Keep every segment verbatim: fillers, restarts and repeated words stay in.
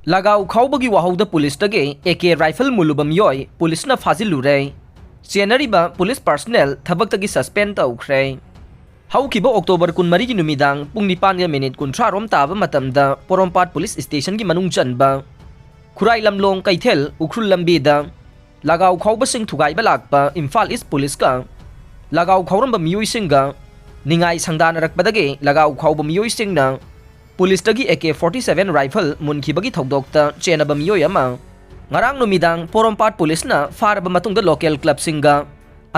ꯂꯒꯥꯎ ꯈꯥꯎꯕꯒꯤ ꯋꯥꯍꯧꯗ ꯄꯨꯂꯤꯁꯇꯒꯤ A K rifle ꯃꯨꯜꯂꯨꯕ ꯃꯤꯑꯣꯏ ꯄꯨꯂꯤꯁꯅ ꯐꯥꯖꯤꯜꯂꯨꯔꯦ꯫ ꯆꯦꯟꯅꯔꯤꯕ police personal ꯊꯕꯛꯇꯒꯤ ꯁꯁꯄꯦꯟ ꯇꯧꯈ꯭ꯔꯦ꯫ ꯍꯧꯈꯤꯕ ꯑꯣꯛꯇꯣꯕꯔ ꯀꯨꯟꯃꯔꯤꯒꯤ ꯅꯨꯃꯤꯗꯥꯡ ꯄꯨꯡ ꯅꯤꯄꯥꯟꯒ ꯃꯤꯅꯤꯠ ꯀꯨꯟꯊ꯭ꯔꯥ ꯔꯣꯝ ꯇꯥꯕ ꯃꯇꯝꯗ ꯄꯣꯔꯣꯝꯄꯥꯠ ꯄꯨꯂꯤꯁ ꯁ꯭ꯇꯦꯁꯟꯒꯤ ꯃꯅꯨꯡ ꯆꯟꯕ ꯈꯨꯔꯥꯏ ꯂꯝꯂꯣꯡ ꯀꯩꯊꯦꯜ ꯎꯈ꯭ꯔꯨꯜ ꯂꯝꯕꯤꯗ ꯂꯒꯥꯎ ꯈꯥꯎꯕꯁꯤꯡ ꯊꯨꯒꯥꯏꯕ ꯂꯥꯛꯄ ꯏꯝꯐꯥꯜ ꯏꯁ ꯄꯨꯂꯤꯁꯀ ꯂꯒꯥꯎ ꯈꯥꯎꯔꯝꯕ ꯃꯤꯑꯣꯏꯁꯤꯡꯒ ꯅꯤꯡꯉꯥꯏ ꯁꯪꯗꯥꯅꯔꯛꯄꯗꯒꯤ ꯂꯒꯥꯎ ꯈꯥꯎꯕ ꯃꯤꯑꯣꯏꯁꯤꯡꯅ ꯄꯨꯂꯤꯁꯇꯒꯤ A K forty seven rifle ꯃꯨꯟꯈꯤꯕꯒꯤ ꯊꯧꯗꯣꯛꯇ ꯆꯦꯟꯅꯕ ꯃꯤꯑꯣꯏ ꯑꯃ ꯉꯔꯥꯡ ꯅꯨꯃꯤꯗꯥꯡ ꯄꯣꯔꯣꯝꯄꯥꯠ ꯄꯨꯂꯤꯁꯅ ꯐꯥꯔꯕ ꯃꯇꯨꯡꯗ ꯂꯣꯀꯦꯜ ꯀ꯭ꯂꯕꯁꯤꯡꯒ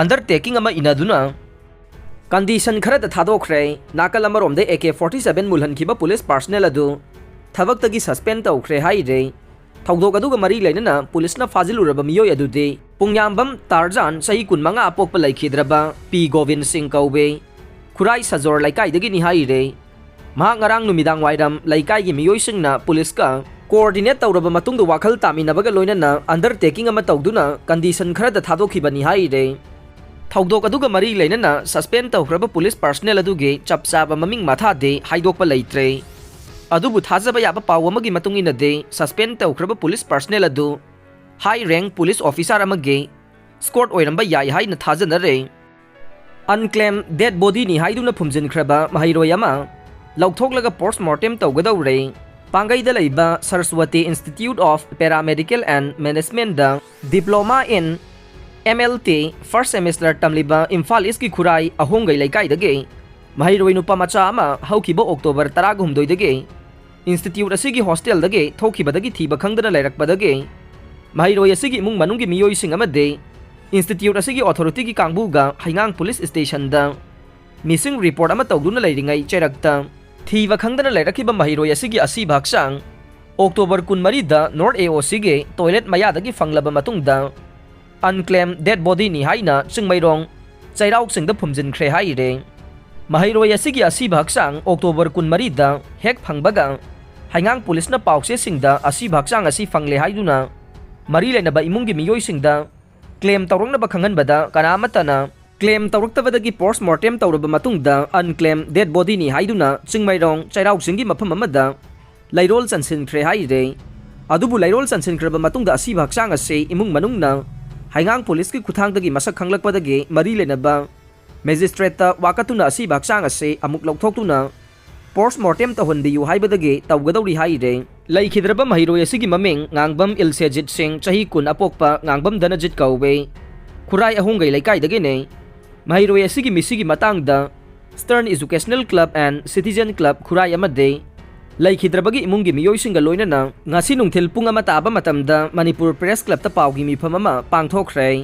ꯑꯟꯗꯔꯇꯦꯀꯤꯡ ꯑꯃ ꯏꯅꯗꯨꯅ ꯀꯟꯗꯤꯁꯟ ꯈꯔꯗ ꯊꯥꯗꯣꯛꯈ꯭ꯔꯦ꯫ ꯅꯥꯀꯜ ꯑꯃꯔꯣꯝꯗ ꯑꯦ ꯀꯦ ꯐꯣꯔꯇꯤ ꯁꯚꯦꯟ ꯃꯨꯜꯍꯟꯈꯤꯕ ꯄꯨꯂꯤꯁ ꯄꯥꯔꯁꯅꯦꯜ ꯑꯗꯨ ꯊꯕꯛꯇꯒꯤ ꯁꯁꯄꯦꯟ ꯇꯧꯈ꯭ꯔꯦ ꯍꯥꯏꯔꯦ꯫ ꯊꯧꯗꯣꯛ ꯑꯗꯨꯒ ꯃꯔꯤ ꯂꯩꯅꯅ ꯄꯨꯂꯤꯁꯅ ꯐꯥꯖꯤꯜꯂꯨꯔꯕ ꯃꯤꯑꯣꯏ ꯑꯗꯨꯗꯤ ꯄꯨꯡꯌꯥꯝꯕꯝ ꯇꯥꯔꯖꯥꯟ, ꯆꯍꯤ ꯀꯨꯟꯃꯉꯥ, ꯑꯄꯣꯛꯄ ꯂꯩꯈꯤꯗ꯭ꯔꯕ ꯄꯤ ꯒꯣꯕꯤꯟ ꯁꯤꯡ ꯀꯧꯋꯦ꯫ ꯈꯨꯔꯥꯏ ꯁꯖꯣꯔ ꯂꯩꯀꯥꯏꯗꯒꯤꯅꯤ ꯍꯥꯏꯔꯦ꯫ ꯃꯍꯥꯛ ꯉꯔꯥꯡ ꯅꯨꯃꯤꯗꯥꯡ ꯋꯥꯏꯔꯝ ꯂꯩꯀꯥꯏꯒꯤ ꯃꯤꯑꯣꯏꯁꯤꯡꯅ ꯄꯨꯂꯤꯁꯀ ꯀꯣꯑꯣꯔꯗꯤꯅꯦꯠ ꯇꯧꯔꯕ ꯃꯇꯨꯡꯗ ꯋꯥꯈꯜ ꯇꯥꯃꯤꯟꯅꯕꯒ ꯂꯣꯏꯅꯅ ꯑꯟꯗꯔꯇꯦꯀꯤꯡ ꯑꯃ ꯇꯧꯗꯨꯅ ꯀꯟꯗꯤꯁꯟ ꯈꯔꯗ ꯊꯥꯗꯣꯛꯈꯤꯕꯅꯤ ꯍꯥꯏꯔꯦ꯫ ꯊꯧꯗꯣꯛ ꯑꯗꯨꯒ ꯃꯔꯤ ꯂꯩꯅꯅ ꯁꯁꯄꯦꯟ ꯇꯧꯈ꯭ꯔꯕ ꯄꯨꯂꯤꯁ ꯄꯥꯔꯁꯅꯦꯜ ꯑꯗꯨꯒꯤ ꯆꯞ ꯆꯥꯕ ꯃꯃꯤꯡ ꯃꯊꯥꯗꯤ ꯍꯥꯏꯗꯣꯛꯄ ꯂꯩꯇ꯭ꯔꯦ꯫ ꯑꯗꯨꯕꯨ ꯊꯥꯖꯕ ꯌꯥꯕ ꯄꯥꯎ ꯑꯃꯒꯤ ꯃꯇꯨꯡ ꯏꯟꯅꯗꯤ ꯁꯁꯄꯦꯟ ꯇꯧꯈ꯭ꯔꯕ ꯄꯨꯂꯤꯁ ꯄꯥꯔꯁꯅꯦꯜ ꯑꯗꯨ ꯍꯥꯏ ꯔꯦꯡꯛ ꯄꯨꯂꯤꯁ ꯑꯣꯐꯤꯁꯥꯔ ꯑꯃꯒꯤ ꯁ꯭ꯀꯣꯔꯠ ꯑꯣꯏꯔꯝꯕ ꯌꯥꯏ ꯍꯥꯏꯅ ꯊꯥꯖꯅꯔꯦ꯫ ꯑꯟꯀ꯭ꯂꯦꯝ ꯗꯦꯗ ꯕꯣꯗꯤꯅꯤ ꯍꯥꯏꯗꯨꯅ ꯐꯨꯝꯖꯤꯟꯈ꯭ꯔꯕ ꯃꯍꯩꯔꯣꯏ ꯑꯃ ꯂꯧꯊꯣꯛꯂꯒ ꯄꯣꯁꯃꯣꯔꯇꯦꯝ ꯇꯧꯒꯗꯧꯔꯦ꯫ ꯄꯥꯡꯒꯩꯗ ꯂꯩꯕ Saraswati institute of paramedical and management diploma in M L T first semester ꯇꯝꯂꯤꯕ ꯏꯝꯐꯥꯜ ꯏꯁꯀꯤ ꯈꯨꯔꯥꯏ ꯑꯍꯣꯡꯒꯩ ꯂꯩꯀꯥꯏꯗꯒꯤ ꯃꯍꯩꯔꯣꯏ ꯅꯨꯄꯥ ꯃꯆꯥ ꯑꯃ ꯍꯧꯈꯤꯕ ꯑꯣꯛꯇꯣꯕꯔ ꯇꯔꯥꯒ ꯍꯨꯝꯗꯣꯏꯗꯒꯤ ꯏꯟꯁꯇꯤꯇ꯭ꯌꯨꯠ ꯑꯁꯤꯒꯤ ꯍꯣꯁꯇꯦꯜꯗꯒꯤ ꯊꯣꯛꯈꯤꯕꯗꯒꯤ ꯊꯤꯕ ꯈꯪꯗꯅ ꯂꯩꯔꯛꯄꯗꯒꯤ ꯃꯍꯩꯔꯣꯏ ꯑꯁꯤꯒꯤ ꯏꯃꯨꯡ ꯃꯅꯨꯡꯒꯤ ꯃꯤꯑꯣꯏꯁꯤꯡ ꯑꯃꯗꯤ ꯏꯟꯁꯇꯤꯇ꯭ꯌꯨꯠ ꯑꯁꯤꯒꯤ ꯑꯣꯊꯣꯔꯤꯇꯤꯒꯤ ꯀꯥꯡꯕꯨꯒ ꯍꯩꯉꯥꯡ ꯄꯨꯂꯤꯁ ꯁ꯭ꯇꯦꯁꯟꯗ ꯃꯤꯁꯤꯡ ꯔꯤꯄꯣꯔꯠ ꯑꯃ ꯇꯧꯗꯨꯅ ꯂꯩꯔꯤꯉꯩ ꯆꯩꯔꯛꯇ ꯊꯤꯕ ꯈꯪꯗꯅ ꯂꯩꯔꯛꯈꯤꯕ ꯃꯍꯩꯔꯣꯏ ꯑꯁꯤꯒꯤ ꯑꯁꯤꯕ ꯍꯛꯆꯥꯡ ꯑꯣꯛꯇꯣꯕꯔ ꯀꯨꯟꯃꯔꯤꯗ ꯅꯣꯔꯠ ꯑꯦ ꯑꯣ ꯁꯤꯒꯤ ꯇꯣꯏꯂꯦꯠ ꯃꯌꯥꯗꯒꯤ ꯐꯪꯂꯕ ꯃꯇꯨꯡꯗ ꯑꯟꯀ꯭ꯂꯦꯝ ꯗꯦꯗ ꯕꯣꯗꯤꯅꯤ ꯍꯥꯏꯅ ꯆꯤꯡꯃꯩꯔꯣꯡ ꯆꯩꯔꯥꯎ ꯆꯤꯡꯗ ꯐꯨꯝꯖꯤꯟꯈ꯭ꯔꯦ ꯍꯥꯏꯔꯦ꯫ ꯃꯍꯩꯔꯣꯏ ꯑꯁꯤꯒꯤ ꯑꯁꯤꯕ ꯍꯛꯆꯥꯡ ꯑꯣꯛꯇꯣꯕꯔ ꯀꯨꯟꯃꯔꯤꯗ ꯍꯦꯛ ꯐꯪꯕꯒ ꯍꯩꯉꯥꯡ ꯄꯨꯂꯤꯁꯅ ꯄꯥꯎꯆꯦꯁꯤꯡꯗ ꯑꯁꯤꯕ ꯍꯛꯆꯥꯡ ꯑꯁꯤ ꯐꯪꯂꯦ ꯍꯥꯏꯗꯨꯅ ꯃꯔꯤ ꯂꯩꯅꯕ ꯏꯃꯨꯡꯒꯤ ꯃꯤꯑꯣꯏꯁꯤꯡꯗ ꯀ꯭ꯂꯦꯝ ꯇꯧꯔꯛꯅꯕ ꯈꯪꯍꯟꯕꯗ ꯀꯅꯥ ꯑꯃꯠꯇꯅ ꯀ꯭ꯂꯦꯝ ꯇꯧꯔꯛꯇꯕꯗꯒꯤ ꯄꯣꯁꯃꯣꯔꯇꯦꯝ ꯇꯧꯔꯕ ꯃꯇꯨꯡꯗ ꯑꯟꯀ꯭ꯂꯦꯝ ꯗꯦꯗ ꯕꯣꯗꯤꯅꯤ ꯍꯥꯏꯗꯨꯅ ꯆꯤꯡꯃꯩꯔꯣꯡ ꯆꯩꯔꯥꯎ ꯆꯤꯡꯒꯤ ꯃꯐꯝ ꯑꯃꯗ ꯂꯩꯔꯣꯜ ꯆꯟꯁꯤꯟꯈ꯭ꯔꯦ ꯍꯥꯏꯔꯦ꯫ ꯑꯗꯨꯕꯨ ꯂꯩꯔꯣꯜ ꯆꯟꯁꯤꯟꯈ꯭ꯔꯕ ꯃꯇꯨꯡꯗ ꯑꯁꯤꯕ ꯍꯛꯆꯥꯡ ꯑꯁꯤ ꯏꯃꯨꯡ ꯃꯅꯨꯡꯅ ꯍꯩꯉꯥꯡ ꯄꯨꯂꯤꯁꯀꯤ ꯈꯨꯠꯊꯥꯡꯗꯒꯤ ꯃꯁꯛ ꯈꯪꯂꯛꯄꯗꯒꯤ ꯃꯔꯤ ꯂꯩꯅꯕ ꯃꯦꯖꯤꯁꯇ꯭ꯔꯦꯠꯇ ꯋꯥꯀꯠꯇꯨꯅ ꯑꯁꯤꯕ ꯍꯛꯆꯥꯡ ꯑꯁꯤ ꯑꯃꯨꯛ ꯂꯧꯊꯣꯛꯇꯨꯅ ꯄꯣꯁꯃꯣꯔꯇꯦꯝ ꯇꯧꯍꯟꯕꯤꯌꯨ ꯍꯥꯏꯕꯗꯒꯤ ꯇꯧꯒꯗꯧꯔꯤ ꯍꯥꯏꯔꯦ꯫ ꯂꯩꯈꯤꯗ꯭ꯔꯕ ꯃꯍꯩꯔꯣꯏ ꯑꯁꯤꯒꯤ ꯃꯃꯤꯡ ꯉꯥꯡꯕꯝ ꯏꯜꯁꯦꯖꯤꯠ ꯁꯤꯡ, ꯆꯍꯤ ꯀꯨꯟ, ꯑꯄꯣꯛꯄ ꯉꯥꯡꯕꯝ ꯙꯅꯖꯤꯠ ꯀꯧꯋꯦ꯫ ꯈꯨꯔꯥꯏ ꯑꯍꯣꯡꯒꯩ ꯂꯩꯀꯥꯏꯗꯒꯤꯅꯦ꯫ ꯃꯍꯩꯔꯣꯏ ꯑꯁꯤꯒꯤ ꯃꯤꯁꯤꯒꯤ ꯃꯇꯥꯡꯗ Stern Educational Club and Citizen Club ꯈꯨꯔꯥꯏ ꯑꯃꯗꯤ ꯂꯩꯈꯤꯗ꯭ꯔꯕꯒꯤ ꯏꯃꯨꯡꯒꯤ ꯃꯤꯑꯣꯏꯁꯤꯡꯒ ꯂꯣꯏꯅꯅ ꯉꯁꯤ ꯅꯨꯡꯊꯤꯜ ꯄꯨꯡ ꯑꯃ ꯇꯥꯕ ꯃꯇꯝꯗ ꯃꯅꯤꯄꯨꯔ ꯄ꯭ꯔꯦꯁ ꯀ꯭ꯂꯕꯇ ꯄꯥꯎꯒꯤ ꯃꯤꯐꯝ ꯑꯃ ꯄꯥꯡꯊꯣꯛꯈ꯭ꯔꯦ꯫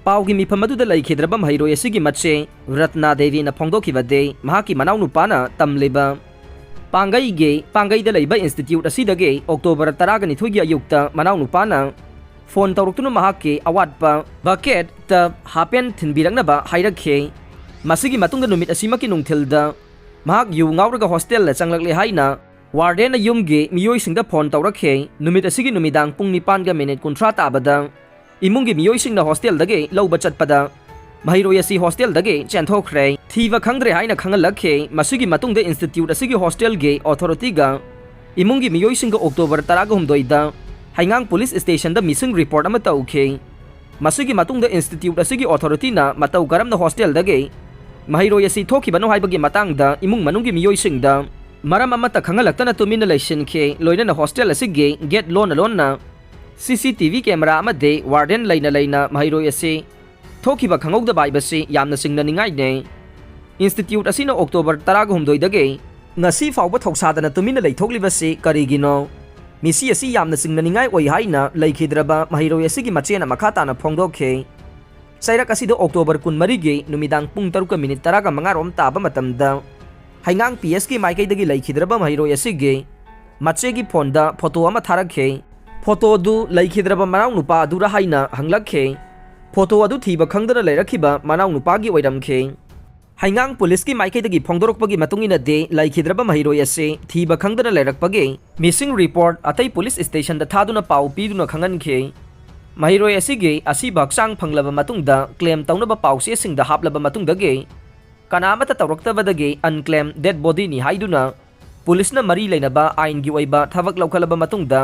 ꯄꯥꯎꯒꯤ ꯃꯤꯐꯝ ꯑꯗꯨꯗ ꯂꯩꯈꯤꯗ꯭ꯔꯕ ꯃꯍꯩꯔꯣꯏ ꯑꯁꯤꯒꯤ ꯃꯆꯦ ꯔꯠꯅꯥ ꯗꯦꯕꯤꯅ ꯐꯣꯡꯗꯣꯛꯈꯤꯕꯗꯤ ꯃꯍꯥꯛꯀꯤ ꯃꯅꯥꯎꯅꯨꯄꯥꯅ ꯇꯝꯂꯤꯕ ꯄꯥꯡꯒꯩꯒꯤ, ꯄꯥꯡꯒꯩꯗ ꯂꯩꯕ ꯏꯟꯁꯇꯤꯇ꯭ꯌꯨꯠ ꯑꯁꯤꯗꯒꯤ ꯑꯣꯛꯇꯣꯕꯔ ꯇꯔꯥꯒ ꯅꯤꯊꯣꯏꯒꯤ ꯑꯌꯨꯛꯇ ꯃꯅꯥꯎꯅꯨꯄꯥꯅ ꯐꯣꯟ ꯇꯧꯔꯛꯇꯨꯅ ꯃꯍꯥꯛꯀꯤ ꯑꯋꯥꯠꯄ ꯕꯀꯦꯠ, ꯇꯕ, ꯍꯥꯄꯦꯟ ꯊꯤꯟꯕꯤꯔꯛꯅꯕ ꯍꯥꯏꯔꯛꯈꯤ꯫ ꯃꯁꯤꯒꯤ ꯃꯇꯨꯡꯗ ꯅꯨꯃꯤꯠ ꯑꯁꯤꯃꯛꯀꯤ ꯅꯨꯡꯊꯤꯜꯗ ꯃꯍꯥꯛ ꯌꯨ ꯉꯥꯎꯔꯒ ꯍꯣꯁꯇꯦꯜꯗ ꯆꯪꯂꯛꯂꯦ ꯍꯥꯏꯅ ꯋꯥꯔꯗꯦꯟꯅ ꯌꯨꯝꯒꯤ ꯃꯤꯑꯣꯏꯁꯤꯡꯗ ꯐꯣꯟ ꯇꯧꯔꯛꯈꯤ꯫ ꯅꯨꯃꯤꯠ ꯑꯁꯤꯒꯤ ꯅꯨꯃꯤꯗꯥꯡ ꯄꯨꯡ ꯅꯤꯄꯥꯟꯒ ꯃꯤꯅꯤꯠ ꯀꯨꯟꯊ꯭ꯔꯥ ꯇꯥꯕꯗ ꯏꯃꯨꯡꯒꯤ ꯃꯤꯑꯣꯏꯁꯤꯡꯅ ꯍꯣꯁꯇꯦꯜꯗꯒꯤ ꯂꯧꯕ ꯆꯠꯄꯗ ꯃꯍꯩꯔꯣꯏ ꯑꯁꯤ ꯍꯣꯁꯇꯦꯜꯗꯒꯤ ꯆꯦꯟꯊꯣꯛꯈ꯭ꯔꯦ꯫ ꯊꯤꯕ ꯈꯪꯗ꯭ꯔꯦ ꯍꯥꯏꯅ ꯈꯪꯍꯜꯂꯛꯈꯤ꯫ ꯃꯁꯤꯒꯤ ꯃꯇꯨꯡꯗ ꯏꯟꯁꯇꯤꯇ꯭ꯌꯨꯠ ꯑꯁꯤꯒꯤ ꯍꯣꯁꯇꯦꯜꯒꯤ ꯑꯣꯊꯣꯔꯤꯇꯤꯒ ꯏꯃꯨꯡꯒꯤ ꯃꯤꯑꯣꯏꯁꯤꯡꯒ ꯑꯣꯛꯇꯣꯕꯔ ꯇꯔꯥꯒ ꯍꯨꯝꯗꯣꯏꯗ ꯍꯩꯉꯥꯡ ꯄꯨꯂꯤꯁ ꯁ꯭ꯇꯦꯁꯟꯗ ꯃꯤꯁꯤꯡ ꯔꯤꯄꯣꯔꯠ ꯑꯃ ꯇꯧꯈꯤ꯫ ꯃꯁꯤꯒꯤ ꯃꯇꯨꯡꯗ ꯏꯟꯁꯇꯤꯇ꯭ꯌꯨꯠ ꯑꯁꯤꯒꯤ ꯑꯣꯊꯣꯔꯤꯇꯤꯅ ꯃꯇꯧ ꯀꯔꯝꯅ ꯍꯣꯁꯇꯦꯜꯗꯒꯤ ꯃꯍꯩꯔꯣꯏ ꯑꯁꯤ ꯊꯣꯛꯈꯤꯕꯅꯣ ꯍꯥꯏꯕꯒꯤ ꯃꯇꯥꯡꯗ ꯏꯃꯨꯡ ꯃꯅꯨꯡꯒꯤ ꯃꯤꯑꯣꯏꯁꯤꯡꯗ ꯃꯔꯝ ꯑꯃꯠꯇ ꯈꯪꯍꯜꯂꯛꯇꯅ ꯇꯨꯃꯤꯟꯅ ꯂꯩꯁꯤꯟꯈꯤ꯫ ꯂꯣꯏꯅꯅ ꯍꯣꯁꯇꯦꯜ ꯑꯁꯤꯒꯤ ꯒꯦꯠ ꯂꯣꯟꯅ ꯂꯣꯟꯅ ꯁꯤ ꯁꯤ ꯇꯤ ꯚꯤ ꯀꯦꯃꯦꯔꯥ ꯑꯃꯗꯤ ꯋꯥꯔꯗꯦꯟ ꯂꯩꯅ ꯂꯩꯅ ꯃꯍꯩꯔꯣꯏ ꯑꯁꯤ ꯊꯣꯛꯈꯤꯕ ꯈꯪꯍꯧꯗꯕ ꯍꯥꯏꯕꯁꯤ ꯌꯥꯝꯅ ꯆꯤꯡꯅꯅꯤꯡꯉꯥꯏꯅꯦ꯫ ꯏꯟꯁꯇꯤꯇ꯭ꯌꯨꯠ ꯑꯁꯤꯅ ꯑꯣꯛꯇꯣꯕꯔ ꯇꯔꯥꯒ ꯍꯨꯝꯗꯣꯏꯗꯒꯤ ꯉꯁꯤ ꯐꯥꯎꯕ ꯊꯧꯁꯥꯗꯅ ꯇꯨꯃꯤꯟꯅ ꯂꯩꯊꯣꯛꯂꯤꯕꯁꯤ ꯀꯔꯤꯒꯤꯅꯣ? ꯃꯤꯁꯤ ꯑꯁꯤ ꯌꯥꯝꯅ ꯆꯤꯡꯅꯅꯤꯡꯉꯥꯏ ꯑꯣꯏ ꯍꯥꯏꯅ ꯂꯩꯈꯤꯗ꯭ꯔꯕ ꯃꯍꯩꯔꯣꯏ ꯑꯁꯤꯒꯤ ꯃꯆꯦꯅ ꯃꯈꯥ ꯇꯥꯅ ꯐꯣꯡꯗꯣꯛꯈꯤ꯫ ꯆꯩꯔꯛ ꯑꯁꯤꯗ ꯑꯣꯛꯇꯣꯕꯔ ꯀꯨꯟꯃꯔꯤꯒꯤ ꯅꯨꯃꯤꯗꯥꯡ ꯄꯨꯡ ꯇꯔꯨꯛꯀ ꯃꯤꯅꯤꯠ ꯇꯔꯥꯒ ꯃꯉꯥ ꯔꯣꯝ ꯇꯥꯕ ꯃꯇꯝꯗ ꯍꯩꯉꯥꯡ ꯄꯤ ꯑꯦꯁꯀꯤ ꯃꯥꯏꯀꯩꯗꯒꯤ ꯂꯩꯈꯤꯗ꯭ꯔꯕ ꯃꯍꯩꯔꯣꯏ ꯑꯁꯤꯒꯤ ꯃꯆꯦꯒꯤ ꯐꯣꯟꯗ ꯐꯣꯇꯣ ꯑꯃ ꯊꯥꯔꯛꯈꯤ꯫ ꯐꯣꯇꯣꯗꯨ ꯂꯩꯈꯤꯗ꯭ꯔꯕ ꯃꯅꯥꯎꯅꯨꯄꯥ ꯑꯗꯨꯔ ꯍꯥꯏꯅ ꯍꯪꯂꯛꯈꯤ꯫ ꯐꯣꯇꯣ ꯑꯗꯨ ꯊꯤꯕ ꯈꯪꯗꯅ ꯂꯩꯔꯛꯈꯤꯕ ꯃꯅꯥꯎꯅꯨꯄꯥꯒꯤ ꯑꯣꯏꯔꯝꯈꯤ꯫ ꯍꯩꯉꯥꯡ ꯄꯨꯂꯤꯁꯀꯤ ꯃꯥꯏꯀꯩꯗꯒꯤ ꯐꯣꯡꯗꯣꯔꯛꯄꯒꯤ ꯃꯇꯨꯡ ꯏꯟꯅꯗꯤ ꯂꯩꯈꯤꯗ꯭ꯔꯕ ꯃꯍꯩꯔꯣꯏ ꯑꯁꯤ ꯊꯤꯕ ꯈꯪꯗꯅ ꯂꯩꯔꯛꯄꯒꯤ ꯃꯤꯁꯤꯡ ꯔꯤꯄꯣꯔꯠ ꯑꯇꯩ ꯄꯨꯂꯤꯁ ꯁ꯭ꯇꯦꯁꯟꯗ ꯊꯥꯗꯨꯅ ꯄꯥꯎ ꯄꯤꯗꯨꯅ ꯈꯪꯍꯟꯈꯤ꯫ ꯃꯍꯩꯔꯣꯏ ꯑꯁꯤꯒꯤ ꯑꯁꯤꯕ ꯍꯛꯆꯥꯡ ꯐꯪꯂꯕ ꯃꯇꯨꯡꯗ ꯀ꯭ꯂꯦꯝ ꯇꯧꯅꯕ ꯄꯥꯎꯆꯦꯁꯤꯡꯗ ꯍꯥꯞꯂꯕ ꯃꯇꯨꯡꯗꯒꯤ ꯀꯅꯥ ꯑꯃꯠꯇ ꯇꯧꯔꯛꯇꯕꯗꯒꯤ ꯑꯟꯀ꯭ꯂꯦꯝ ꯗꯦꯗ ꯕꯣꯗꯤꯅꯤ ꯍꯥꯏꯗꯨꯅ ꯄꯨꯂꯤꯁꯅ ꯃꯔꯤ ꯂꯩꯅꯕ ꯑꯥꯏꯟꯒꯤ ꯑꯣꯏꯕ ꯊꯕꯛ ꯂꯧꯈꯠꯂꯕ ꯃꯇꯨꯡꯗ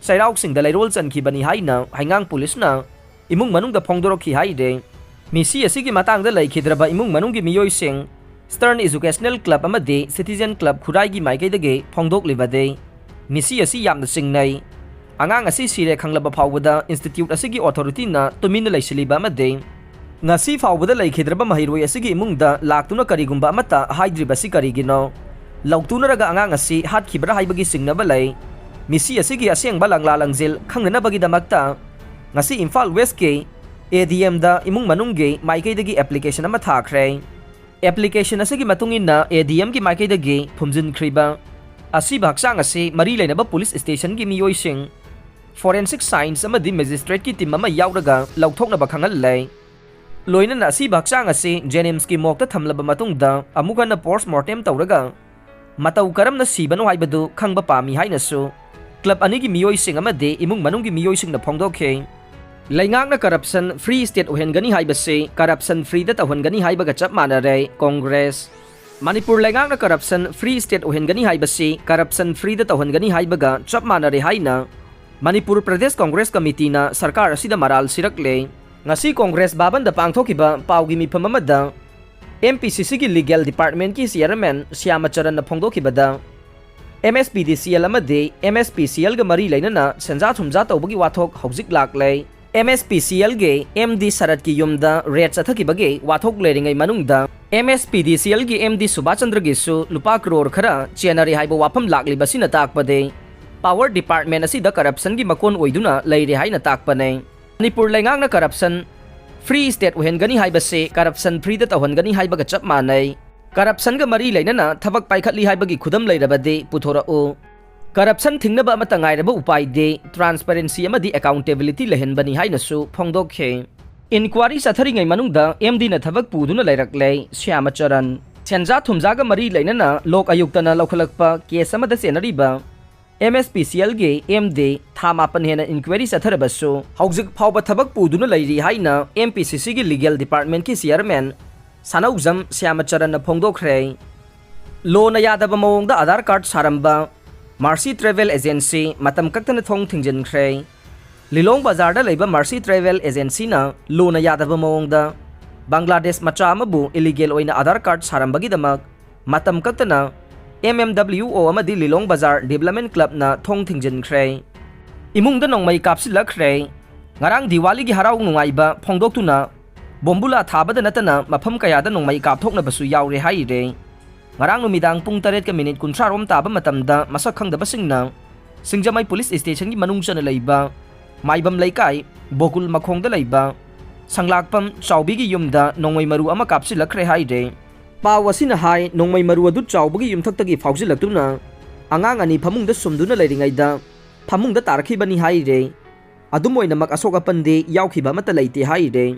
ꯆꯩꯔꯥꯎ ꯆꯤꯡꯗ ꯂꯩꯔꯣꯜ ꯆꯟꯈꯤꯕꯅꯤ ꯍꯥꯏꯅ ꯍꯩꯉꯥꯡ ꯄꯨꯂꯤꯁꯅ ꯏꯃꯨꯡ ꯃꯅꯨꯡꯗ ꯐꯣꯡꯗꯣꯔꯛꯈꯤ ꯍꯥꯏꯔꯦ꯫ ꯃꯤꯁꯤ ꯑꯁꯤꯒꯤ ꯃꯇꯥꯡꯗ ꯂꯩꯈꯤꯗ꯭ꯔꯕ ꯏꯃꯨꯡ ꯃꯅꯨꯡꯒꯤ ꯃꯤꯑꯣꯏꯁꯤꯡ Stern Educational Club ꯑꯃꯗꯤ Citizen Club ꯈꯨꯔꯥꯏꯒꯤ ꯃꯥꯏꯀꯩꯗꯒꯤ ꯐꯣꯡꯗꯣꯛꯂꯤꯕꯗꯤ, ꯃꯤꯁꯤ ꯑꯁꯤ ꯌꯥꯝꯅ ꯆꯤꯡꯅꯩ꯫ ꯑꯉꯥꯡ ꯑꯁꯤ ꯁꯤꯔꯦ ꯈꯪꯂꯕ ꯐꯥꯎꯕꯗ institute ꯑꯁꯤꯒꯤ authority ꯅ ꯇꯨꯃꯤꯟꯅ ꯂꯩꯁꯤꯜꯂꯤꯕ ꯑꯃꯗꯤ ꯉꯁꯤ ꯐꯥꯎꯕꯗ ꯂꯩꯈꯤꯗ꯭ꯔꯕ ꯃꯍꯩꯔꯣꯏ ꯑꯁꯤꯒꯤ ꯏꯃꯨꯡꯗ ꯂꯥꯛꯇꯨꯅ ꯀꯔꯤꯒꯨꯝꯕ ꯑꯃꯠꯇ ꯍꯥꯏꯗ꯭ꯔꯤꯕꯁꯤ ꯀꯔꯤꯒꯤꯅꯣ? ꯂꯧꯇꯨꯅꯔꯒ ꯑꯉꯥꯡ ꯑꯁꯤ ꯍꯥꯠꯈꯤꯕ꯭ꯔꯥ ꯍꯥꯏꯕꯒꯤ ꯆꯤꯡꯅꯕ ꯂꯩ꯫ ꯃꯤꯁꯤ ꯑꯁꯤꯒꯤ ꯑꯁꯦꯡꯕ ꯂꯪꯂꯥ ꯂꯪꯖꯤꯜ ꯈꯪꯅꯅꯕꯒꯤꯗꯃꯛꯇ ꯉꯁꯤ ꯏꯝꯐꯥꯜ West ꯀꯤ A D M ꯗ ꯏꯃꯨꯡ ꯃꯅꯨꯡꯒꯤ ꯃꯥꯏꯀꯩꯗꯒꯤ application ꯑꯃ ꯊꯥꯈ꯭ꯔꯦ꯫ Application ꯑꯁꯤꯒꯤ ꯃꯇꯨꯡ ꯏꯟꯅ A D M ꯒꯤ ꯃꯥꯏꯀꯩꯗꯒꯤ ꯐꯨꯝꯖꯤꯟꯈ꯭ꯔꯤꯕ ꯑꯁꯤꯕ ꯍꯛꯆꯥꯡ ꯑꯁꯤ ꯃꯔꯤ ꯂꯩꯅꯕ police station ꯒꯤ ꯃꯤꯑꯣꯏꯁꯤꯡ, forensic science ꯑꯃꯗꯤ magistrate ꯀꯤ team ꯑꯃ ꯌꯥꯎꯔꯒ ꯂꯧꯊꯣꯛꯅꯕ ꯈꯪꯍꯜꯂꯦ꯫ ꯂꯣꯏꯅꯅ ꯑꯁꯤꯕ ꯍꯛꯆꯥꯡ ꯑꯁꯤ JNIMS ꯀꯤ morgue ꯇ ꯊꯝꯂꯕ ꯃꯇꯨꯡꯗ ꯑꯃꯨꯛ ꯍꯟꯅ post mortem ꯇꯧꯔꯒ ꯃꯇꯧ ꯀꯔꯝꯅ ꯁꯤꯕꯅꯣ ꯍꯥꯏꯕꯗꯨ ꯈꯪꯕ ꯄꯥꯝꯃꯤ ꯍꯥꯏꯅꯁꯨ club ꯑꯅꯤꯒꯤ ꯃꯤꯑꯣꯏꯁꯤꯡ ꯑꯃꯗꯤ ꯏꯃꯨꯡ ꯃꯅꯨꯡꯒꯤ ꯃꯤꯑꯣꯏꯁꯤꯡꯅ ꯐꯣꯡꯗꯣꯛꯈꯤ꯫ ꯂꯩꯉꯥꯛꯅ corruption free state ꯑꯣꯏꯍꯟꯒꯅꯤ ꯍꯥꯏꯕꯁꯤ corruption free ꯗ ꯇꯧꯍꯟꯒꯅꯤ ꯍꯥꯏꯕꯒ ꯆꯞ ꯃꯥꯟꯅꯔꯦ꯫ Congress, ꯃꯅꯤꯄꯨꯔ ꯂꯩꯉꯥꯛꯅ corruption free state ꯑꯣꯏꯍꯟꯒꯅꯤ ꯍꯥꯏꯕꯁꯤ corruption free ꯗ ꯇꯧꯍꯟꯒꯅꯤ ꯍꯥꯏꯕꯒ ꯆꯞ ꯃꯥꯟꯅꯔꯦ ꯍꯥꯏꯅ ꯃꯅꯤꯄꯨꯔ ꯄ꯭ꯔꯗꯦꯁ ꯀꯣꯡꯒ꯭ꯔꯦꯁ ꯀꯃꯤꯇꯤꯅ ꯁꯔꯀꯥꯔ ꯑꯁꯤꯗ ꯃꯔꯥꯜ ꯁꯤꯔꯛꯂꯦ꯫ ꯉꯁꯤ ꯀꯣꯡꯒ꯭ꯔꯦꯁ ꯚꯕꯟꯗ ꯄꯥꯡꯊꯣꯛꯈꯤꯕ ꯄꯥꯎꯒꯤ ꯃꯤꯐꯝ ꯑꯃꯗ M P C C ꯒꯤ legal department ꯀꯤ chairman ꯁ꯭ꯌꯥꯃꯆꯔꯟꯅ ꯐꯣꯡꯗꯣꯛꯈꯤꯕꯗ, M S P D C L ꯑꯃꯗꯤ M S P C L ꯒ ꯃꯔꯤ ꯂꯩꯅꯅ ꯁꯦꯟꯖꯥ ꯊꯨꯝꯖꯥ ꯇꯧꯕꯒꯤ ꯋꯥꯊꯣꯛ ꯍꯧꯖꯤꯛ ꯂꯥꯛꯂꯦ꯫ M S P C L ꯒꯤ M D ꯁꯔꯠꯀꯤ ꯌꯨꯝꯗ raid ꯆꯠꯊꯈꯤꯕꯒꯤ ꯋꯥꯊꯣꯛ ꯂꯩꯔꯤꯉꯩ ꯃꯅꯨꯡꯗ, M S P D C L ꯒꯤ M D ꯁꯨꯕꯥꯁ ꯆꯟꯗ꯭ꯔꯒꯤꯁꯨ ꯂꯨꯄꯥ ꯀ꯭ꯔꯣꯔ ꯈꯔ ꯆꯦꯟꯅꯔꯦ ꯍꯥꯏꯕ ꯋꯥꯐꯝ ꯂꯥꯛꯂꯤꯕꯁꯤꯅ ꯇꯥꯛꯄꯗꯤ power department ꯑꯁꯤꯗ corruption ꯒꯤ ꯃꯀꯣꯟ ꯑꯣꯏꯗꯨꯅ ꯂꯩꯔꯦ ꯍꯥꯏꯅ ꯇꯥꯛꯄꯅꯦ꯫ ꯃꯅꯤꯄꯨꯔ ꯂꯩꯉꯥꯛꯅ corruption free state ꯑꯣꯏꯍꯟꯒꯅꯤ ꯍꯥꯏꯕꯁꯤ corruption free ꯗ ꯇꯧꯍꯟꯒꯅꯤ ꯍꯥꯏꯕꯒ ꯆꯞ ꯃꯥꯟꯅꯩ꯫ Corruption ꯒ ꯃꯔꯤ ꯂꯩꯅꯅ ꯊꯕꯛ ꯄꯥꯏꯈꯠꯂꯤ ꯍꯥꯏꯕꯒꯤ ꯈꯨꯗꯝ ꯂꯩꯔꯕꯗꯤ ꯄꯨꯊꯣꯔꯛꯎ꯫ Corruption ꯊꯤꯡꯅꯕ ꯑꯃꯠꯇ ꯉꯥꯏꯔꯕ ꯎꯄꯥꯏꯗꯤ transparency ꯑꯃꯗꯤ accountability ꯂꯩꯍꯟꯕꯅꯤ ꯍꯥꯏꯅꯁꯨ ꯐꯣꯡꯗꯣꯛꯈꯤ꯫ Inquiry ꯆꯠꯊꯔꯤꯉꯩ ꯃꯅꯨꯡꯗ M D ꯅ ꯊꯕꯛ ꯄꯨꯗꯨꯅ ꯂꯩꯔꯛꯂꯦ ꯁ꯭ꯌꯥꯃꯆꯔꯟ꯫ ꯁꯦꯟꯖꯥ ꯊꯨꯝꯖꯥꯒ ꯃꯔꯤ ꯂꯩꯅꯅ ꯂꯣꯛ ꯑꯌꯨꯛꯇꯅ ꯂꯧꯈꯠꯂꯛꯄ case ꯑꯃꯗ ꯆꯦꯟꯅꯔꯤꯕ M S P C L ꯒꯤ M D ꯊꯥ ꯃꯥꯄꯟ ꯍꯦꯟꯅ inquiry ꯆꯠꯊꯔꯕꯁꯨ ꯍꯧꯖꯤꯛ ꯐꯥꯎꯕ ꯊꯕꯛ ꯄꯨꯗꯨꯅ ꯂꯩꯔꯤ ꯍꯥꯏꯅ M P C C ꯒꯤ legal department ꯀꯤ chairman ꯁꯥꯅꯧꯖꯝ ꯁ꯭ꯌꯥꯃꯆꯔꯟꯅ ꯐꯣꯡꯗꯣꯛꯈ꯭ꯔꯦ꯫ Law ꯅ ꯌꯥꯗꯕ ꯃꯑꯣꯡꯗ Aadhaar card ꯁꯥꯔꯝꯕ, Mercy Travel Agency ꯃꯇꯝ ꯀꯛꯇꯅ ꯊꯣꯡ ꯊꯤꯡꯖꯤꯟꯈ꯭ꯔꯦ꯫ ꯂꯤꯂꯣꯡ ꯕꯖꯥꯔꯗ ꯂꯩꯕ Mercy Travel Agencyꯅ ꯂꯨꯅ ꯌꯥꯗꯕ ꯃꯑꯣꯡꯗ ꯕꯪꯒ꯭ꯂꯥꯗꯦꯁ ꯃꯆꯥ ꯑꯃꯕꯨ illegal ꯑꯣꯏꯅ Aadhaar card ꯁꯥꯔꯝꯕꯒꯤꯗꯃꯛ ꯃꯇꯝ ꯀꯛꯇꯅ M M W O ꯑꯃꯗꯤ ꯂꯤꯂꯣꯡ ꯕꯖꯥꯔ Development Clubꯅ ꯊꯣꯡ ꯊꯤꯡꯖꯤꯟꯈ꯭ꯔꯦ꯫ ꯏꯃꯨꯡꯗ ꯅꯣꯡꯃꯩ ꯀꯥꯞꯁꯤꯜꯂꯛꯈ꯭ꯔꯦ꯫ ꯉꯔꯥꯡ ꯗꯤꯋꯥꯂꯤꯒꯤ ꯍꯔꯥꯎ ꯅꯨꯡꯉꯥꯏꯕ ꯐꯣꯡꯗꯣꯛꯇꯨꯅ ꯕꯣꯝꯕꯨꯂꯥ ꯊꯥꯕꯗ ꯅꯠꯇꯅ ꯃꯐꯝ ꯀꯌꯥꯗ ꯅꯣꯡꯃꯩ ꯀꯥꯞꯊꯣꯛꯅꯕꯁꯨ ꯌꯥꯎꯔꯦ ꯍꯥꯏꯔꯦ꯫ ꯉꯔꯥꯡ ꯅꯨꯃꯤꯗꯥꯡ ꯄꯨꯡ ꯇꯔꯦꯠꯀ ꯃꯤꯅꯤꯠ ꯀꯨꯟꯊ꯭ꯔꯥ ꯔꯣꯝ ꯇꯥꯕ ꯃꯇꯝꯗ ꯃꯁꯛ ꯈꯪꯗꯕꯁꯤꯡꯅ ꯁꯤꯡꯖꯃꯩ ꯄꯨꯂꯤꯁ ꯁ꯭ꯇꯦꯁꯟꯒꯤ ꯃꯅꯨꯡ ꯆꯟꯅ ꯂꯩꯕ ꯃꯥꯏꯕꯝ ꯂꯩꯀꯥꯏ ꯕꯣꯀꯨꯜ ꯃꯈꯣꯡꯗ ꯂꯩꯕ ꯁꯪꯂꯥꯛꯄꯝ ꯆꯥꯎꯕꯤꯒꯤ ꯌꯨꯝꯗ ꯅꯣꯡꯃꯩ ꯃꯔꯨ ꯑꯃ ꯀꯥꯞꯁꯤꯜꯂꯛꯈ꯭ꯔꯦ ꯍꯥꯏꯔꯦ꯫ ꯄꯥꯎ ꯑꯁꯤꯅ ꯍꯥꯏ, ꯅꯣꯡꯃꯩ ꯃꯔꯨ ꯑꯗꯨ ꯆꯥꯎꯕꯒꯤ ꯌꯨꯝꯊꯛꯇꯒꯤ ꯐꯥꯎꯖꯤꯜꯂꯛꯇꯨꯅ ꯑꯉꯥꯡ ꯑꯅꯤ ꯐꯃꯨꯡꯗ ꯁꯨꯝꯗꯨꯅ ꯂꯩꯔꯤꯉꯩꯗ ꯐꯃꯨꯡꯗ ꯇꯥꯔꯛꯈꯤꯕꯅꯤ ꯍꯥꯏꯔꯦ꯫ ꯑꯗꯨꯝ ꯑꯣꯏꯅꯃꯛ ꯑꯁꯣꯛ ꯑꯄꯟꯗꯤ ꯌꯥꯎꯈꯤꯕ ꯑꯃꯠꯇ ꯂꯩꯇꯦ ꯍꯥꯏꯔꯦ꯫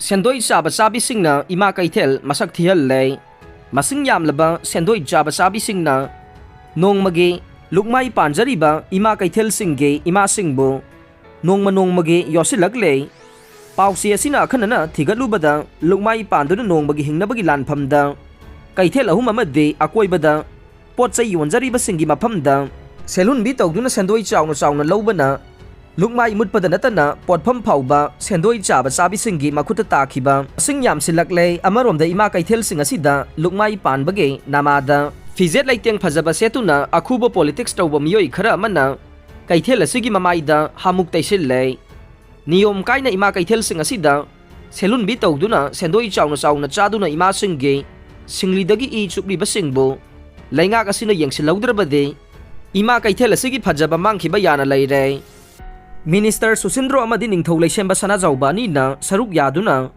ꯁꯦꯟꯗꯣꯏ ꯆꯥꯕ ꯆꯥꯕꯤꯁꯤꯡꯅ ꯏꯃꯥ ꯀꯩꯊꯦꯜ ꯃꯁꯛ ꯊꯤꯍꯜꯂꯦ꯫ ꯃꯁꯤꯡ ꯌꯥꯝꯂꯕ ꯁꯦꯟꯗꯣꯏ ꯆꯥꯕ ꯆꯥꯕꯤꯁꯤꯡꯅ ꯅꯣꯡꯃꯒꯤ ꯂꯨꯛꯃꯥꯏ ꯄꯥꯟꯖꯔꯤꯕ ꯏꯃꯥ ꯀꯩꯊꯦꯜꯁꯤꯡꯒꯤ ꯏꯃꯥꯁꯤꯡꯕꯨ ꯅꯣꯡꯃ ꯅꯣꯡꯃꯒꯤ ꯌꯣꯠꯁꯤꯜꯂꯛꯂꯦ꯫ ꯄꯥꯎꯆꯦ ꯑꯁꯤꯅ ꯑꯈꯟꯅꯅ ꯊꯤꯒꯠꯂꯨꯕꯗ, ꯂꯨꯛꯃꯥꯏ ꯄꯥꯟꯗꯨꯅ ꯅꯣꯡꯃꯒꯤ ꯍꯤꯡꯅꯕꯒꯤ ꯂꯥꯟꯐꯝꯗ ꯀꯩꯊꯦꯜ ꯑꯍꯨꯝ ꯑꯃꯗꯤ ꯑꯀꯣꯏꯕꯗ ꯄꯣꯠ ꯆꯩ ꯌꯣꯟꯖꯔꯤꯕꯁꯤꯡꯒꯤ ꯃꯐꯝꯗ ꯁꯦꯜꯍꯨꯟꯕꯤ ꯇꯧꯗꯨꯅ ꯁꯦꯟꯗꯣꯏ ꯆꯥꯎꯅ ꯆꯥꯎꯅ ꯂꯧꯕꯅ ꯂꯨꯛꯃꯥꯏ ꯃꯨꯠꯄꯗ ꯅꯠꯇꯅ ꯄꯣꯠꯐꯝ ꯐꯥꯎꯕ ꯁꯦꯟꯗꯣꯏ ꯆꯥꯕ ꯆꯥꯕꯤꯁꯤꯡꯒꯤ ꯃꯈꯨꯠꯇ ꯇꯥꯈꯤꯕ ꯃꯁꯤꯡ ꯌꯥꯝꯁꯤꯜꯂꯛꯂꯦ꯫ ꯑꯃꯔꯣꯝꯗ ꯏꯃꯥ ꯀꯩꯊꯦꯜꯁꯤꯡ ꯑꯁꯤꯗ ꯂꯨꯛꯃꯥꯏ ꯄꯥꯟꯕꯒꯤ ꯅꯃꯥꯗ ꯐꯤꯖꯦꯠ ꯂꯩꯇꯦꯡ ꯐꯖꯕ ꯁꯦꯠꯇꯨꯅ ꯑꯈꯨꯕ politics ꯇꯧꯕ ꯃꯤꯑꯣꯏ ꯈꯔ ꯑꯃꯅ ꯀꯩꯊꯦꯜ ꯑꯁꯤꯒꯤ ꯃꯃꯥꯏꯗ ꯍꯥꯃꯨꯛ ꯇꯩꯁꯤꯜꯂꯦ꯫ ꯅꯤꯌꯣꯝ ꯀꯥꯏꯅ ꯏꯃꯥ ꯀꯩꯊꯦꯜꯁꯤꯡ ꯑꯁꯤꯗ ꯁꯦꯜꯍꯨꯟꯕꯤ ꯇꯧꯗꯨꯅ ꯁꯦꯟꯗꯣꯏ ꯆꯥꯎꯅ ꯆꯥꯎꯅ ꯆꯥꯗꯨꯅ ꯏꯃꯥꯁꯤꯡꯒꯤ ꯁꯤꯡꯂꯤꯗꯒꯤ ꯏ ꯆꯨꯞꯂꯤꯕꯁꯤꯡꯕꯨ ꯂꯩꯉꯥꯛ ꯑꯁꯤꯅ ꯌꯦꯡꯁꯤꯜꯍꯧꯗ꯭ꯔꯕꯗꯤ ꯏꯃꯥ ꯀꯩꯊꯦꯜ ꯑꯁꯤꯒꯤ ꯐꯖꯕ ꯃꯥꯡꯈꯤꯕ ꯌꯥꯅ ꯂꯩꯔꯦ꯫ Minister ꯁꯨꯁꯤꯟꯗ꯭ꯔꯣ ꯑꯃꯗꯤ ꯅꯤꯡꯊꯧ ꯂꯩꯁꯦꯝꯕ ꯁꯅꯥꯖꯥꯎꯕ ꯑꯅꯤꯅ ꯁꯔꯨꯛ ꯌꯥꯗꯨꯅ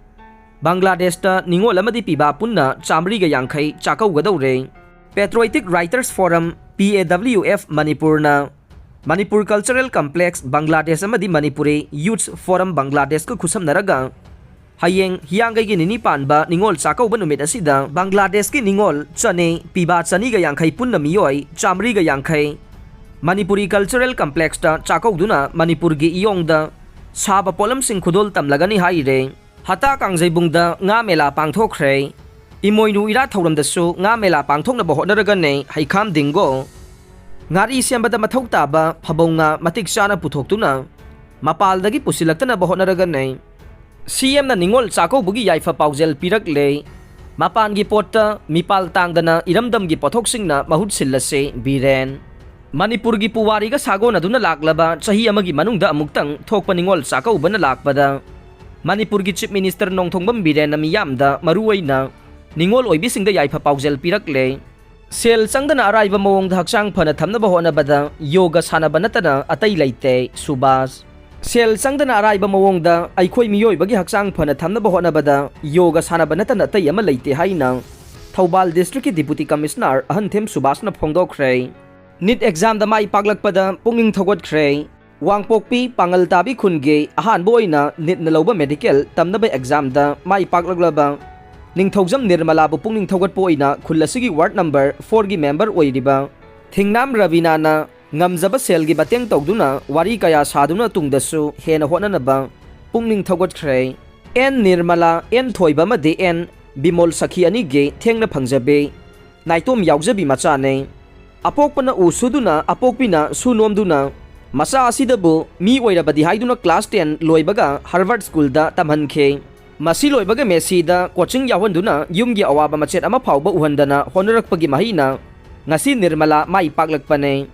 ꯕꯪꯒ꯭ꯂꯥꯗꯦꯁꯇ ꯅꯤꯉꯣꯜ ꯑꯃꯗꯤ ꯄꯤꯕꯥ ꯄꯨꯟꯅ ꯆꯥꯃꯔꯤꯒ ꯌꯥꯡꯈꯩ ꯆꯥꯛꯀꯧꯒꯗꯧꯔꯦ꯫ Patriotic Writers Forum, P A W F, ꯃꯅꯤꯄꯨꯔꯅ ꯃꯅꯤꯄꯨꯔ Cultural Complex ꯕꯪꯒ꯭ꯂꯥꯗꯦꯁ ꯑꯃꯗꯤ ꯃꯅꯤꯄꯨꯔꯤ Youths Forum ꯕꯪꯒ꯭ꯂꯥꯗꯦꯁꯀ ꯈꯨꯠꯁꯝꯅꯔꯒ ꯍꯌꯦꯡ ꯍꯤꯌꯥꯡꯒꯩꯒꯤ ꯅꯤꯅꯤ ꯄꯥꯟꯕ ꯅꯤꯉꯣꯜ ꯆꯥꯛꯀꯧꯕ ꯅꯨꯃꯤꯠ ꯑꯁꯤꯗ ꯕꯪꯒ꯭ꯂꯥꯗꯦꯁꯀꯤ ꯅꯤꯉꯣꯜ ꯆꯅꯤ, ꯄꯤꯕꯥ ꯆꯅꯤꯒ ꯌꯥꯡꯈꯩ ꯄꯨꯟꯅ ꯃꯤꯑꯣꯏ ꯆꯥꯃꯔꯤꯒ ꯌꯥꯡꯈꯩ ꯃꯅꯤꯄꯨꯔꯤ Cultural Complexꯇ ꯆꯥꯛꯀꯧꯗꯨꯅ ꯃꯅꯤꯄꯨꯔꯒꯤ ꯏꯌꯣꯡꯗ ꯁꯥꯕ ꯄꯣꯠꯂꯝꯁꯤꯡ ꯈꯨꯗꯣꯜ ꯇꯝꯂꯒꯅꯤ ꯍꯥꯏꯔꯦ꯫ ꯍꯇꯥ ꯀꯥꯡꯖꯩꯕꯨꯡꯗ ꯉꯥ ꯃꯦꯂꯥ ꯄꯥꯡꯊꯣꯛꯈ꯭ꯔꯦ꯫ ꯏꯃꯣꯏꯅꯨ ꯏꯔꯥꯠ ꯊꯧꯔꯝꯗꯁꯨ ꯉꯥ ꯃꯦꯂꯥ ꯄꯥꯡꯊꯣꯛꯅꯕ ꯍꯣꯠꯅꯔꯒꯅꯦ ꯍꯩꯈꯥꯝ ꯗꯤꯡꯒꯣ꯫ ꯉꯥꯔꯤ ꯁꯦꯝꯕꯗ ꯃꯊꯧ ꯇꯥꯕ ꯐꯕꯧ ꯉꯥ ꯃꯇꯤꯛ ꯆꯥꯅ ꯄꯨꯊꯣꯛꯇꯨꯅ ꯃꯄꯥꯜꯗꯒꯤ ꯄꯨꯁꯤꯜꯂꯛꯇꯅꯕ ꯍꯣꯠꯅꯔꯒꯅꯤ꯫ ꯁꯤ ꯑꯦꯝꯅ ꯅꯤꯉꯣꯜ ꯆꯥꯛꯀꯧꯕꯒꯤ ꯌꯥꯏꯐ ꯄꯥꯎꯖꯦꯜ ꯄꯤꯔꯛꯂꯦ꯫ ꯃꯄꯥꯟꯒꯤ ꯄꯣꯠꯇ ꯃꯤꯄꯥꯜ ꯇꯥꯡꯗꯅ ꯏꯔꯝꯗꯝꯒꯤ ꯄꯣꯠꯊꯣꯛꯁꯤꯡꯅ ꯃꯍꯨꯠ ꯁꯤꯜꯂꯁꯤ, ꯕꯤꯔꯦꯟ꯫ ꯃꯅꯤꯄꯨꯔꯒꯤ ꯄꯨꯋꯥꯔꯤꯒ ꯁꯥꯒꯣꯟꯅꯗꯨꯅ ꯂꯥꯛꯂꯕ ꯆꯍꯤ ꯑꯃꯒꯤ ꯃꯅꯨꯡꯗ ꯑꯃꯨꯛꯇꯪ ꯊꯣꯛꯄ ꯅꯤꯉꯣꯜ ꯆꯥꯛꯀꯧꯕꯅ ꯂꯥꯛꯄꯗ ꯃꯅꯤꯄꯨꯔꯒꯤ Chief Minister ꯅꯣꯡꯊꯣꯡꯕꯝ ꯕꯤꯔꯦꯟꯅ ꯃꯤꯌꯥꯝꯗ, ꯃꯔꯨꯑꯣꯏꯅ ꯅꯤꯉꯣꯜ ꯑꯣꯏꯕꯤꯁꯤꯡꯗ ꯌꯥꯏꯐ ꯄꯥꯎꯖꯦꯜ ꯄꯤꯔꯛꯂꯦ꯫ ꯁꯦꯜ ꯆꯪꯗꯅ ꯑꯔꯥꯏꯕ ꯃꯑꯣꯡꯗ ꯍꯛꯆꯥꯡ ꯐꯅ ꯊꯝꯅꯕ ꯍꯣꯠꯅꯕꯗ ꯌꯣꯒ ꯁꯥꯟꯅꯕ ꯅꯠꯇꯅ ꯑꯇꯩ ꯂꯩꯇꯦ, ꯁꯨꯕꯥꯁ꯫ ꯁꯦꯜ ꯆꯪꯗꯅ ꯑꯔꯥꯏꯕ ꯃꯑꯣꯡꯗ ꯑꯩꯈꯣꯏ ꯃꯤꯑꯣꯏꯕꯒꯤ ꯍꯛꯆꯥꯡ ꯐꯅ ꯊꯝꯅꯕ ꯍꯣꯠꯅꯕꯗ ꯌꯣꯒ ꯁꯥꯟꯅꯕ ꯅꯠꯇꯅ ꯑꯇꯩ ꯑꯃ ꯂꯩꯇꯦ ꯍꯥꯏꯅ ꯊꯧꯕꯥꯜ district ꯀꯤ Deputy Commissioner ꯑꯍꯟꯊꯦꯝ ꯁꯨꯕꯥꯁꯅ ꯐꯣꯡꯗꯣꯛꯈ꯭ꯔꯦ꯫ NEET exam ꯗ ꯃꯥꯏ ꯄꯥꯛꯂꯛꯄꯗ ꯄꯨꯛꯅꯤꯡ ꯊꯧꯒꯠꯈ꯭ꯔꯦ꯫ ꯋꯥꯡꯄꯣꯛꯄꯤ ꯄꯥꯡꯒꯜ ꯇꯥꯕꯤ ꯈꯨꯟꯒꯤ ꯑꯍꯥꯟꯕ ꯑꯣꯏꯅ NEET ꯅ ꯂꯧꯕ medical ꯇꯝꯅꯕ exam ꯗ ꯃꯥꯏ ꯄꯥꯛꯂꯛꯂꯕ ꯅꯤꯡꯊꯧꯖꯝ ꯅꯤꯔꯃꯂꯥꯕꯨ ꯄꯨꯛꯅꯤꯡ ꯊꯧꯒꯠꯄ ꯑꯣꯏꯅ ꯈꯨꯜ ꯑꯁꯤꯒꯤ ward number four ꯒꯤ member ꯑꯣꯏꯔꯤꯕ ꯊꯤꯡꯅꯥꯝ ꯔꯕꯤꯅꯥꯅ ꯉꯝꯖꯕ ꯁꯦꯜꯒꯤ ꯃꯇꯦꯡ ꯇꯧꯗꯨꯅ ꯋꯥꯔꯤ ꯀꯌꯥ ꯁꯥꯗꯨꯅ ꯇꯨꯡꯗꯁꯨ ꯍꯦꯟꯅ ꯍꯣꯠꯅꯅꯕ ꯄꯨꯛꯅꯤꯡ ꯊꯧꯒꯠꯈ꯭ꯔꯦ꯫ ꯑꯦꯟ ꯅꯤꯔꯃꯂꯥ, ꯑꯦꯟ ꯊꯣꯏꯕ ꯑꯃꯗꯤ ꯑꯦꯟ ꯕꯤꯃꯣꯜ ꯁꯈꯤ ꯑꯅꯤꯒꯤ ꯊꯦꯡꯅ ꯐꯪꯖꯕꯤ ꯅꯥꯏꯇꯣꯝ ꯌꯥꯎꯖꯕꯤ ꯃꯆꯥꯅꯤ꯫ ꯑꯄꯣꯛꯄꯅ ꯎ ꯁꯨꯗꯨꯅ, ꯑꯄꯣꯛꯄꯤꯅ ꯁꯨ ꯅꯣꯝꯗꯨꯅ, ꯃꯆꯥ ꯑꯁꯤꯗꯕꯨ ꯃꯤ ꯑꯣꯏꯔꯕꯗꯤ ꯍꯥꯏꯗꯨꯅ class ten ꯂꯣꯏꯕꯒ Harvard School ꯗ ꯇꯝꯍꯟꯈꯤ꯫ ꯃꯁꯤ ꯂꯣꯏꯕꯒ ꯃꯦꯁꯤꯗ coaching ꯌꯥꯎꯍꯟꯗꯨꯅ ꯌꯨꯝꯒꯤ ꯑꯋꯥꯕ ꯃꯆꯦꯠ ꯑꯃ ꯐꯥꯎꯕ ꯎꯍꯟꯗꯅ ꯍꯣꯠꯅꯔꯛꯄꯒꯤ ꯃꯍꯩꯅ ꯉꯁꯤ ꯅꯤꯔꯃꯂꯥ ꯃꯥꯏ ꯄꯥꯛꯂꯛꯄꯅꯤ꯫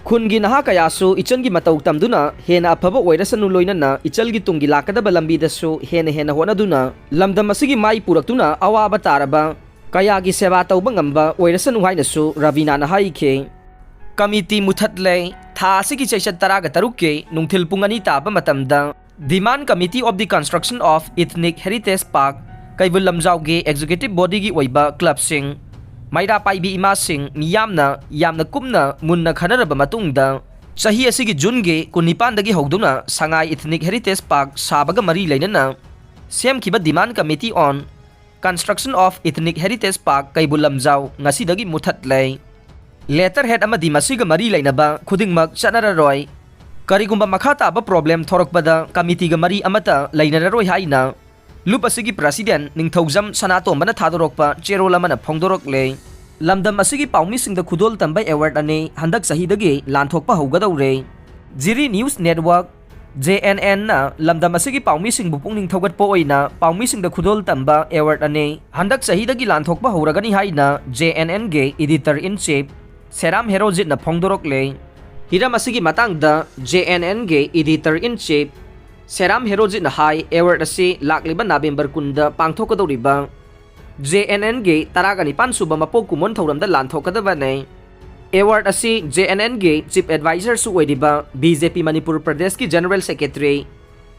ꯈꯨꯟꯒꯤ ꯅꯍꯥ ꯀꯌꯥꯁꯨ ꯏꯆꯟꯒꯤ ꯃꯇꯧ ꯇꯝꯗꯨꯅ ꯍꯦꯟꯅ ꯑꯐꯕ ꯑꯣꯏꯔꯁꯅꯨ, ꯂꯣꯏꯅꯅ ꯏꯆꯜꯒꯤ ꯇꯨꯡꯒꯤ ꯂꯥꯛꯀꯗꯕ ꯂꯝꯕꯤꯗꯁꯨ ꯍꯦꯟꯅ ꯍꯦꯟꯅ ꯍꯣꯠꯅꯗꯨꯅ ꯂꯝꯗꯝ ꯑꯁꯤꯒꯤ ꯃꯥꯏ ꯄꯨꯔꯛꯇꯨꯅ ꯑꯋꯥꯕ ꯇꯥꯔꯕ ꯀꯌꯥꯒꯤ ꯁꯦꯕꯥ ꯇꯧꯕ ꯉꯝꯕ ꯑꯣꯏꯔꯁꯅꯨ ꯍꯥꯏꯅꯁꯨ ꯔꯕꯤꯅꯥꯅ ꯍꯥꯏꯈꯤ꯫ ꯀꯃꯤꯇꯤ ꯃꯨꯊꯠꯂꯦ꯫ ꯊꯥ ꯑꯁꯤꯒꯤ ꯆꯩꯆꯠ ꯇꯔꯥꯒ ꯇꯔꯨꯛꯀꯤ ꯅꯨꯡꯊꯤꯜ ꯄꯨꯡ ꯑꯅꯤ ꯇꯥꯕ ꯃꯇꯝꯗ Demand Committee of the Construction of Ethnic Heritage Park, Keibul ꯂꯝꯖꯥꯎꯒꯤ executive body ꯒꯤ ꯑꯣꯏꯕ club ꯁꯤꯡ, ꯃꯩꯔꯥ ꯄꯥꯏꯕꯤ ꯏꯃꯥꯁꯤꯡ, ꯃꯤꯌꯥꯝꯅ ꯌꯥꯝꯅ ꯀꯨꯞꯅ ꯃꯨꯟꯅ ꯈꯟꯅꯔꯕ ꯃꯇꯨꯡꯗ, ꯆꯍꯤ ꯑꯁꯤꯒꯤ June ꯒꯤ ꯀꯨꯟꯅꯤꯄꯥꯟꯗꯒꯤ ꯍꯧꯗꯨꯅ ꯁꯉꯥꯏ Ethnic Heritage Park ꯁꯥꯕꯒ ꯃꯔꯤ ꯂꯩꯅꯅ ꯁꯦꯝꯈꯤꯕ Demand Committee on Construction of Ethnic Heritage Park Keibul Lamjao ꯉꯁꯤꯗꯒꯤ ꯃꯨꯊꯠꯂꯦ꯫ Letterhead ꯑꯃꯗꯤ ꯃꯁꯤꯒ ꯃꯔꯤ ꯂꯩꯅꯕ ꯈꯨꯗꯤꯡꯃꯛ ꯆꯠꯅꯔꯔꯣꯏ꯫ ꯀꯔꯤꯒꯨꯝꯕ ꯃꯈꯥ ꯇꯥꯕ problem ꯊꯣꯔꯛꯄꯗ committee ꯒ ꯃꯔꯤ ꯑꯃꯠꯇ ꯂꯩꯅꯔꯔꯣꯏ ꯍꯥꯏꯅ ꯂꯨꯞ ꯑꯁꯤꯒꯤ president ꯅꯤꯡꯊꯧꯖꯝ ꯁꯅꯥꯇꯣꯝꯕꯅ ꯊꯥꯗꯣꯔꯛꯄ ꯆꯦꯔꯣꯜ ꯑꯃꯅ ꯐꯣꯡꯗꯣꯔꯛꯂꯦ꯫ ꯂꯝꯗꯝ ꯑꯁꯤꯒꯤ ꯄꯥꯎꯃꯤꯁꯤꯡꯗ ꯈꯨꯗꯣꯜ ꯇꯝꯕ ꯑꯦꯋꯥꯔꯗ ꯑꯅꯤ ꯍꯟꯗꯛ ꯆꯍꯤꯗꯒꯤ ꯂꯥꯟꯊꯣꯛꯄ ꯍꯧꯒꯗꯧꯔꯦ꯫ ꯖꯤꯔꯤ ꯅ꯭ꯌꯨꯁ ꯅꯦꯠꯋꯥꯔꯛ, JNNꯅ ꯂꯝꯗꯝ ꯑꯁꯤꯒꯤ ꯄꯥꯎꯃꯤꯁꯤꯡꯕꯨ ꯄꯨꯛꯅꯤꯡ ꯊꯧꯒꯠꯄ ꯑꯣꯏꯅ ꯄꯥꯎꯃꯤꯁꯤꯡꯗ ꯈꯨꯗꯣꯜ ꯇꯝꯕ ꯑꯦꯋꯥꯔꯗ ꯑꯅꯤ ꯍꯟꯗꯛ ꯆꯍꯤꯗꯒꯤ ꯂꯥꯟꯊꯣꯛꯄ ꯍꯧꯔꯒꯅꯤ ꯍꯥꯏꯅ JNNꯒꯤ editor in chief ꯁꯦꯔꯥꯝ ꯍꯦꯔꯣꯖꯤꯠꯅ ꯐꯣꯡꯗꯣꯔꯛꯂꯦ꯫ ꯍꯤꯔꯝ ꯑꯁꯤꯒꯤ ꯃꯇꯥꯡꯗ JNNꯒꯤ editor in chief ꯁꯦꯔꯥꯝ ꯍꯦꯔꯣꯖꯤꯠꯅ ꯍꯥꯏ, ꯑꯦꯋꯥꯔꯗ ꯑꯁꯤ ꯂꯥꯛꯂꯤꯕ ꯅꯕꯦꯝꯕꯔ ꯀꯨꯟꯗ ꯄꯥꯡꯊꯣꯛꯀꯗꯧꯔꯤꯕ JNNꯒꯤ ꯇꯔꯥꯒ ꯅꯤꯄꯥꯟ ꯁꯨꯕ ꯃꯄꯣꯛ ꯀꯨꯝꯑꯣꯟ ꯊꯧꯔꯝꯗ ꯂꯥꯟꯊꯣꯛꯀꯗꯕꯅꯤ꯫ ꯑꯦꯋꯥꯔꯗ ꯑꯁꯤ JNNꯒꯤ chief advisorꯁꯨ ꯑꯣꯏꯔꯤꯕ BJP ꯃꯅꯤꯄꯨꯔ ꯄ꯭ꯔꯗꯦꯁꯀꯤ general secretary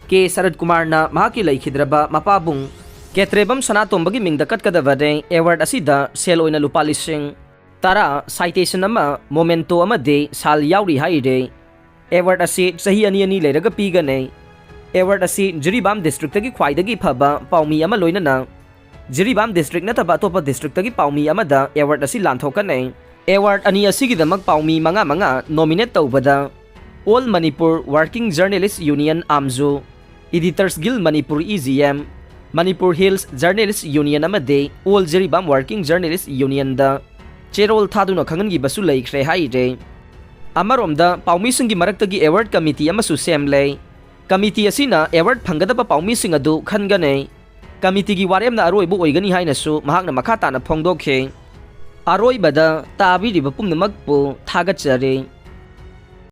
ꯀꯦ ꯁꯔꯠ ꯀꯨꯃꯥꯔꯅ ꯃꯍꯥꯛꯀꯤ ꯂꯩꯈꯤꯗ꯭ꯔꯕ ꯃꯄꯥꯕꯨꯡ ꯀꯦꯇ꯭ꯔꯦꯕꯝ ꯁꯅꯥꯇꯣꯝꯕꯒꯤ ꯃꯤꯡꯗ ꯀꯠꯀꯗꯕꯅꯤ꯫ ꯑꯦꯋꯥꯔꯗ ꯑꯁꯤꯗ ꯁꯦꯜ ꯑꯣꯏꯅ ꯂꯨꯄꯥ ꯂꯤꯁꯤꯡ ꯇꯔꯥ, citation ꯑꯃ, memento ꯑꯃꯗꯤ ꯁꯥꯜ ꯌꯥꯎꯔꯤ ꯍꯥꯏꯔꯤ꯫ ꯑꯦꯋꯥꯔꯗ ꯑꯁꯤ ꯆꯍꯤ ꯑꯅꯤ ꯑꯅꯤ ꯂꯩꯔꯒ ꯄꯤꯒꯅꯤ꯫ ꯑꯦꯋꯥꯔꯗ ꯑꯁꯤ ꯖꯤꯔꯤꯕꯥꯝ districtꯇꯒꯤ ꯈ꯭ꯋꯥꯏꯗꯒꯤ ꯐꯕ ꯄꯥꯎꯃꯤ ꯑꯃ ꯂꯣꯏꯅꯅ ꯖꯤꯔꯤꯕꯥꯝ district ꯅꯠꯇꯕ ꯑꯇꯣꯞꯄ districtꯇꯒꯤ ꯄꯥꯎꯃꯤ ꯑꯃꯗ ꯑꯦꯋꯥꯔꯗ ꯑꯁꯤ ꯂꯥꯟꯊꯣꯛꯀꯅꯤ꯫ ꯑꯦꯋꯥꯔꯗ ꯑꯅꯤ ꯑꯁꯤꯒꯤꯗꯃꯛ ꯄꯥꯎꯃꯤ ꯃꯉꯥ ꯃꯉꯥ nominate ꯇꯧꯕꯗ All Manipur Working Journalist Union, AMJU, Editors Guild Manipur, EGM, Manipur Hills Journalist Union ꯑꯃꯗꯤ All ꯖꯤꯔꯤꯕꯥꯝ Working Journalist Unionꯗ ꯆꯦꯔꯣꯜ ꯊꯥꯗꯨꯅ ꯈꯪꯍꯟꯈꯤꯕꯁꯨ ꯂꯩꯈ꯭ꯔꯦ ꯍꯥꯏꯔꯦ꯫ ꯑꯃꯔꯣꯝꯗ ꯄꯥꯎꯃꯤꯁꯤꯡꯒꯤ ꯃꯔꯛꯇꯒꯤ ꯑꯦꯋꯥꯔꯗ ꯀꯃꯤꯇꯤ ꯑꯃꯁꯨ ꯁꯦꯝꯂꯦ꯫ ꯀꯃꯤꯇꯤ ꯑꯁꯤꯅ ꯑꯦꯋꯥꯔꯗ ꯐꯪꯒꯗꯕ ꯄꯥꯎꯃꯤꯁꯤꯡ ꯑꯗꯨ ꯈꯟꯒꯅꯤ꯫ ꯀꯃꯤꯇꯤꯒꯤ ꯋꯥꯔꯦꯞꯅ ꯑꯔꯣꯏꯕ ꯑꯣꯏꯒꯅꯤ ꯍꯥꯏꯅꯁꯨ ꯃꯍꯥꯛꯅ ꯃꯈꯥ ꯇꯥꯅ ꯐꯣꯡꯗꯣꯛꯈꯤ꯫ ꯑꯔꯣꯏꯕꯗ ꯇꯥꯕꯤꯔꯤꯕ ꯄꯨꯝꯅꯃꯛꯄꯨ ꯊꯥꯒꯠꯆꯔꯤ꯫